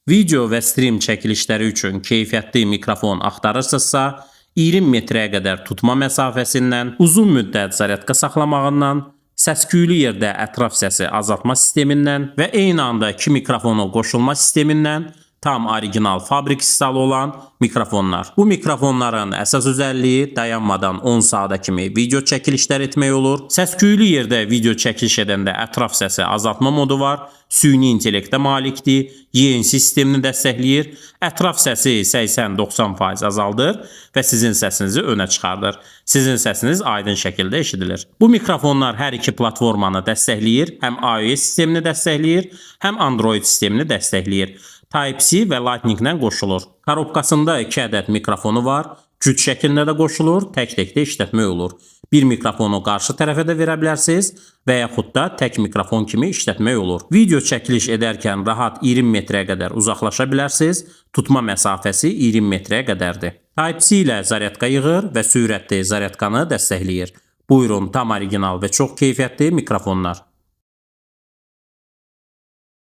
Video və stream çəkilişləri üçün keyfiyyətli mikrofon axtarırsınızsa, 20 metrəyə qədər tutma məsafəsindən, uzun müddət zaryadka saxlamağından, səs-küylü yerdə ətraf səsi azaltma sistemindən və eyni anda iki mikrofonu qoşulma sistemindən tam orijinal fabrik istehsalı olan mikrofonlar. Bu mikrofonların əsas özəlliyi dayanmadan 10 saata kimi video çəkilişlər etmək olur. Səs-küylü yerdə video çəkiliş edəndə ətraf səsi azaltma modu var. Süni intellektə malikdir. ENC sistemini dəstəkləyir. Ətraf səsi 80-90% azaldır və sizin səsinizi önə çıxardır. Sizin səsiniz aydın şəkildə eşidilir. Bu mikrofonlar hər iki platformanı dəstəkləyir. Həm iOS sistemini dəstəkləyir, həm Android sistemini dəstəkləyir. Type-C və Lightning-lə qoşulur. Korobkasında 2 ədəd mikrofonu var. Cüt şəklində də qoşulur, tək-tək də işlətmək olur. Bir mikrofonu qarşı tərəfə də verə bilərsiniz və yaxud da tək mikrofon kimi işlətmək olur. Video çəkiliş edərkən rahat 20 metrəyə qədər uzaqlaşa bilərsiniz. Tutma məsafəsi 20 metrəyə qədərdir. Type-C ilə zaryadka yığır və sürətli zaryadkanı dəstəkləyir. Buyurun, tam orijinal və çox keyfiyyətli mikrofonlar.